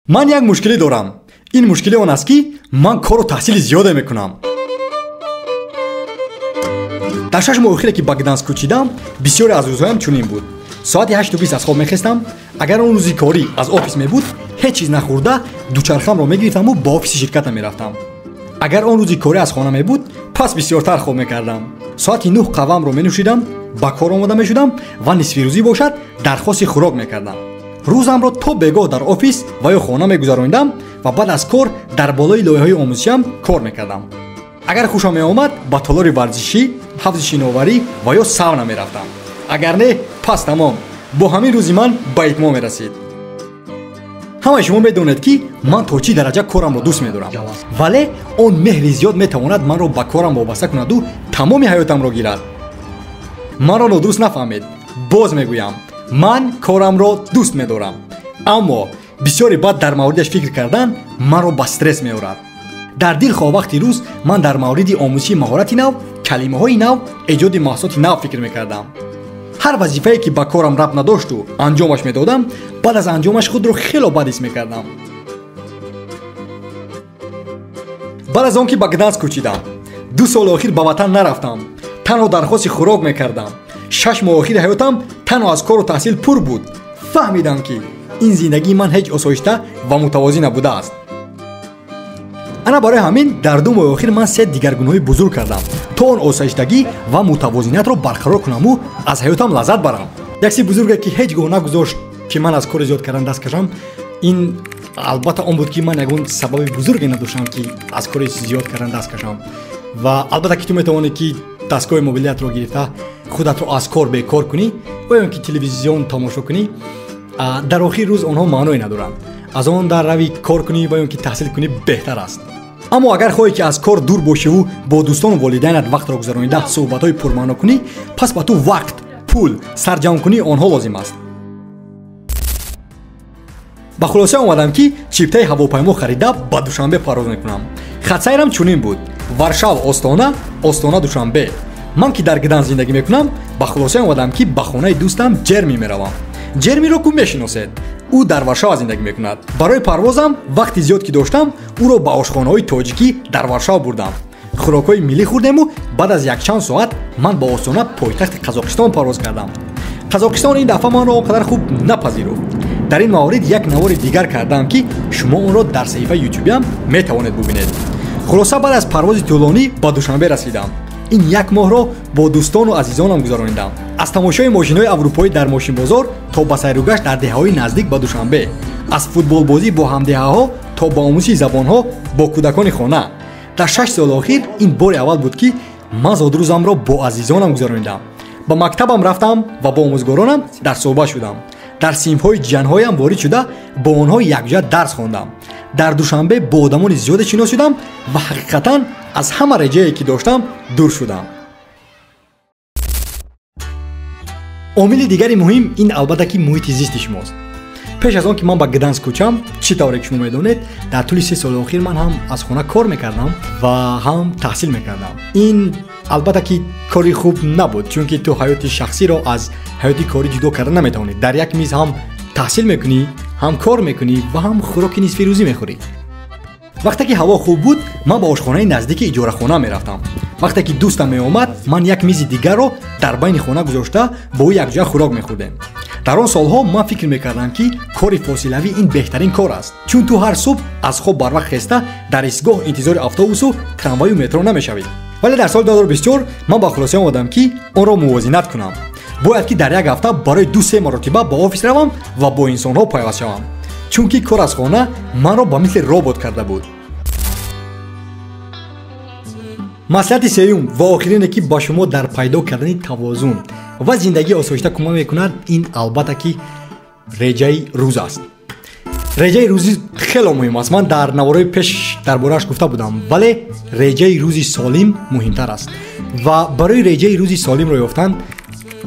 Ман як мушкилӣ дорам. Ин мушкилӣ он аст, ки ман кору таҳсили зиёде мекунам. Дар 6 моҳи охире, ки ба Гданск кӯчидам, бисёре аз рӯзҳоям чунин буд. Соати 8:20 аз хоб мехестам. Агар он рӯзи корӣ аз офис мебуд, ҳеҷ чиз нахӯрда дучархамро мегирифтаму ба офиси ширкатам мерафтам. Агар он рӯзи корӣ аз хона мебуд, пас бисёртар хоб мекардам. Соати 9 қаҳвамро менӯшидам, ба кор омода мешудам ва нисфирӯзӣ бошад дархости хӯрок мекардам. Рӯзамро то бегоҳ дар офис ва ё хона мегузаронидам ва баъд аз кор дар болои лоиҳаҳои омӯзишиам кор мекардам. Агар хушам меомад, ба толори варзишӣ, ҳавзи шиноварӣ ва ё сауна мерафтам. Агар не, пас тамом. Бо ҳамин рӯзи ман ба итмом мерасид. Ҳамаи шумо медонед, ки ман то чӣ дараҷа корамро дӯст медорам, вале он меҳри зиёд метавонад манро ба корам вобаста кунаду тамоми ҳаётамро гирад. Манро нодуруст нафаҳмед. Боз мегӯям, ман корамро дӯст медорам, аммо бисёре баъд дар мавридаш фикр кардан манро ба стресс меорад. Дар дилхоҳ вақти рӯз ман дар мавриди омӯзиши маҳорати нав, калимаҳои нав, эҷоди маҳсулоти нав фикр мекардам. Ҳар вазифае, ки ба корам рабт надошту анҷомаш медодам, баъд аз анҷомаш худро хело бад ҳис мекардам. Баъд аз он ки ба Гданск кӯчидам, 2 соли охир ба ватан нарафтам, танҳо дархости хӯрок мекардам. 6 моҳи охири ҳаётам танҳо аз кору таҳсил пур буд. Фаҳмидам, ки ин зиндагии ман ҳеҷ осоишта ва мутавозин набудааст. Ана барои ҳамин дар 2 моҳи охир ман 3 дигаргуниҳои бузург кардам, то он осоиштагӣ ва мутавозиниятро барқарор кунаму аз ҳаётам лаззат барам. Як чизи бузурге, ки ҳеҷ гоҳ нагузошт, ки ман аз кори зиёд кардан даст кашам, ин албатта он буд, ки ман ягон сабаби бузурге надоштам, ки аз кори зиёд кардан даст кашам. Ва албатта ки ту метавонӣ, ки дастгоҳи мобилиятро гирифта худатро аз кор бекор кунӣ ва ё ин ки телевизион тамошо кунӣ. Дар охири рӯз онҳо маъное надоранд. Аз он дар рави кор кунӣ ва ё ин ки таҳсил кунӣ беҳтар аст. Аммо агар хоҳӣ, ки аз кор дур бошиву бо дӯстону волидайнат вақтро гузаронида суҳбатҳои пурмаъно кунӣ, пас ба ту вақт, пул, сарҷамкунии онҳо лозим аст. Ба хулоса омадам, ки чиптаи ҳавопаймо харида ба Душанбе парвоз мекунам. Хатсайрам чунин буд: Варшав Остона, Остона Душанбе. Ман ки дар Гданс зиндагӣ мекунам, ба хулоса омадам, ки ба хонаи дӯстам Ҷерми меравам. Ҷермиро ку мешиносед? Ӯ дар Варшава зиндагӣ мекунад. Барои парвозам вақти зиёд ки доштам, ӯро ба ошхонаҳои тоҷикӣ дар Варшава бурдам. Хӯрокҳои миллӣ хӯрдему баъд аз якчанд соат ман ба Остона, пойтахти Қазоқистон, парвоз кардам. Қазоқистон ин дафъа манро он қадар хуб напазируфт. Дар ин маврид як навори дигар кардаам, ки шумо онро дар саҳифаи ютубиам метавонед бубинед. Хулоса, баъд аз парвози тӯлонӣ ба Душанбе расидам. Ин як моҳро бо дӯстону азизонам гузаронидам. Аз тамошои мошинҳои аврупоӣ дар мошинбозор то ба сайругашт дар деҳаҳои наздик ба Душанбе, аз футболбозӣ бо ҳамдеҳаҳо то ба омӯзиши забонҳо бо кӯдакони хона. Дар 6 соли охир ин бори аввал буд, ки ман зодрӯзамро бо азизонам гузаронидам. Ба мактабам рафтам ва бо омӯзгоронам дар суҳбат шудам. Дар синфҳои ҷиянҳоям ворид шуда бо онҳо якҷоя дарс хондам. Дар Душанбе бо одамони зиёде шинос шудам ва ҳақиқатан аз ҳама реҷае, ки доштам, дур шудам. Омили дигари муҳим ин албатта ки муҳити зисти шумост. Пеш аз он ки ман ба Гданск кӯчам, чӣ тавре ки шумо медонед, дар тӯли 3 соли охир ман ҳам аз хона кор мекардам ва ҳам таҳсил мекардам. Ин албатта ки кори хуб набуд, чунки ту ҳаёти шахсиро аз ҳаёти корӣ ҷудо карда наметавонӣ. Дар як миз ҳам таҳсил мекунӣ, ҳам кор мекунӣ ва ҳам хӯроки нисфирӯзӣ мехӯрӣ. Вақте ки ҳаво хуб буд, ман ба ошхонаи наздики иҷорахона мерафтам. Вақте ки дӯстам меомад, ман як мизи дигарро дар байни хона гузошта бо ӯ якҷоя хӯрок мехӯрдем. Дар он солҳо ман фикр мекардам, ки кори фосилавӣ ин беҳтарин кор аст, чун ту ҳар субҳ аз хоб барвақт хеста дар истгоҳ интизори автобусу трамваю метро намешавӣ. Вале дар соли 2024 ман ба хулоса омадам, ки онро мувозинат кунам. Бояд ки дар як ҳафта барои 2-3 маротиба ба офис равам ва бо инсонҳо пайваст шавам, чунки кор аз хона манро ба мисли робот карда буд. Маслиҳати сеюм ва охирине, ки ба шумо дар пайдо кардани тавозун ва зиндагии осоишта кӯмак мекунад, ин албатта ки реҷаи рӯз аст. Реҷаи рӯзӣ хело муҳим аст. Ман дар навораи пеш дар борааш гуфта будам, вале реҷаи рӯзи солим муҳимтар аст. Ва барои реҷаи рӯзи солимро ёфтан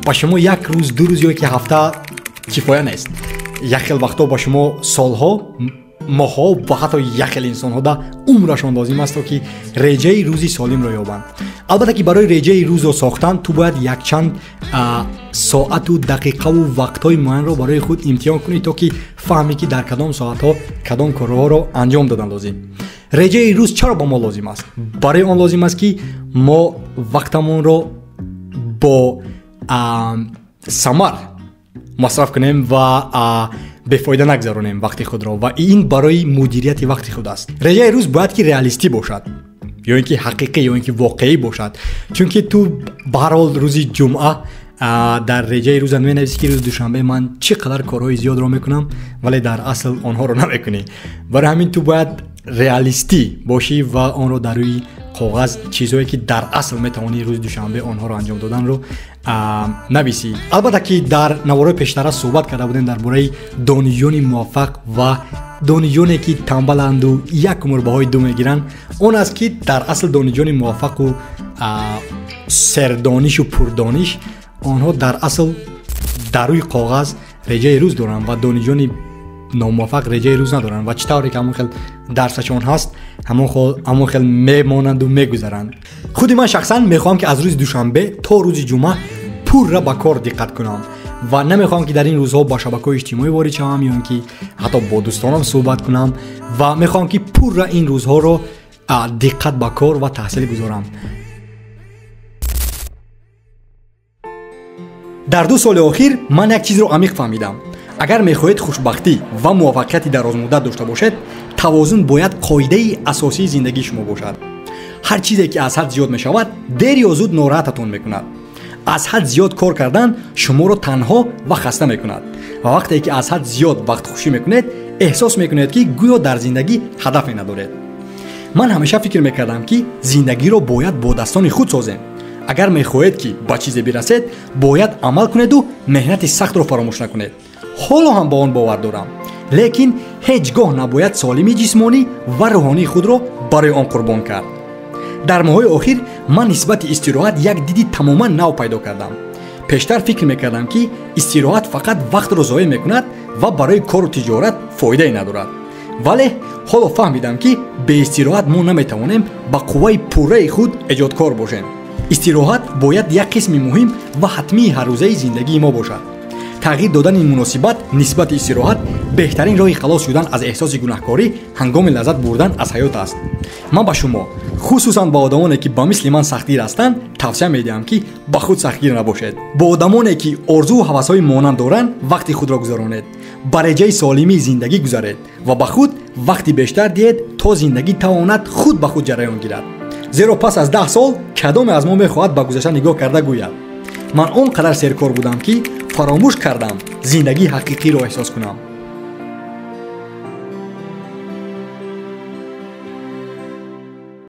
ба шумо як рӯз, 2 рӯз ё ки ҳафта кифоя нест. Як хел вақтҳо ба шумо солҳо моҳҳо ва ҳатто як хел инсонҳо да умрашон лозим аст, то ки реҷаи рӯзи солимро ёбанд. Албатта ки барои реҷаи рӯзро сохтан ту бояд якчанд соату дақиқаву вақтҳои муайянро барои худ имтиҳон кунӣ, то ки фаҳмӣ ки дар кадом соатҳо кадом корҳоро анҷом додан лозим. Реҷаи рӯз чаро ба мо лозим аст? Барои он лозим аст, ки мо вақтамонро бо самар масраф кунем ва бефоида нагзаронем вақти худро, ва ин барои мудирияти вақти худ аст. Реҷаи рӯз бояд ки реалистӣ бошад, ё ин ки ҳақиқӣ, ё ин ки воқеӣ бошад, чунки ту ба ҳар ҳол рӯзи ҷумъа дар реҷаи рӯза менависӣ, ки рӯзи душанбе ман чӣ қадар корҳои зиёдро мекунам, вале дар асл онҳоро намекунӣ. Барои ҳамин ту бояд реалистӣ бошӣ ва онро дар рӯи коғаз чизҳое ки дар асл метавонӣ рӯзи душанбе онҳоро анҷом доданро нависӣ. Албатта ки дар наворҳои пештара суҳбат карда будем дар бораи донишҷӯёни муваффақ ва донишҷӯёне ки тамбаланду як умр баҳои ду мегиранд. Он аст ки дар асл донишҷӯёни муваффақу сердонишу пурдониш онҳо дар асл дар рӯи коғаз реҷаи рӯз доранд ва донишҷӯёни номуваффақ реҷаи рӯз надоранд ва чӣ тавре ки ҳамон хел дарсашон ҳаст, ҳамон хел мемонанду мегузаранд. Худи ман шахсан мехоҳам, ки аз рӯзи душанбе то рӯзи ҷумъа пурра ба кор диққат кунам ва намехоҳам, ки дар ин рӯзҳо ба шабакаҳои иҷтимоӣ ворид шавам ё ин ки ҳатто бо дӯстонам суҳбат кунам, ва мехоҳам, ки пурра ин рӯзҳоро диққат ба кор ва таҳсил гузорам. Дар 2 соли охир ман як чизро амиқ фаҳмидам. Агар мехоҳед хушбахтӣ ва муваффақияти дарозмуддат дошта бошед, тавозун бояд қоидаи асосии зиндагии шумо бошад. Ҳар чизе ки аз ҳад зиёд мешавад, дер ё зуд нороҳататон мекунад. Аз ҳад зиёд кор кардан шуморо танҳо ва хаста мекунад ва вақте ки аз ҳад зиёд вақтхушӣ мекунед, эҳсос мекунед, ки гӯё дар зиндагӣ ҳадафе надоред. Ман ҳамеша фикр мекардам, ки зиндагиро бояд бо дастони худ созем. Агар мехоҳед, ки ба чизе бирасед, бояд амал кунеду меҳнати сахтро фаромӯш накунед. Ҳоло ҳам ба он бовар дорам, лекин ҳеҷ гоҳ набояд солимии ҷисмонӣ ва рӯҳонии худро барои он қурбон кард. Дар моҳҳои охир ман нисбати истироҳат як диди тамоман нав пайдо кардам. Пештар фикр мекардам, ки истироҳат фақат вақтро зоеъ мекунад ва барои кору тиҷорат фоидае надорад. Вале ҳоло фаҳмидам, ки беистироҳат мо наметавонем ба қувваи пурраи худ эҷодкор бошем. Истироҳат бояд як қисми муҳим ва ҳатмии ҳаррӯзаи зиндагии мо бошад. Тағйир додани муносибат нисбати истироҳат беҳтарин роҳи халос шудан аз эҳсоси гунаҳкорӣ ҳангоми лаззат бурдан аз ҳаёт аст. Ман ба шумо, хусусан ба одамоне ки ба мисли ман сахтгир ҳастанд, тавсия медиҳам, ки ба худ сахтгир набошед. Бо одамоне ки орзуву ҳавасҳои монанд доранд, вақти худро гузаронед, ба реҷаи солимии зиндагӣ гузаред ва ба худ вақти бештар диҳед, то зиндагӣ тавонад худ ба худ ҷараён гирад. Зеро пас аз 10 сол кадоме аз мо мехоҳад ба гузашта нигоҳ карда гӯяд: ман он қадар серкор будам, ки фаромӯш кардам зиндагии ҳақиқиро эҳсос кунам.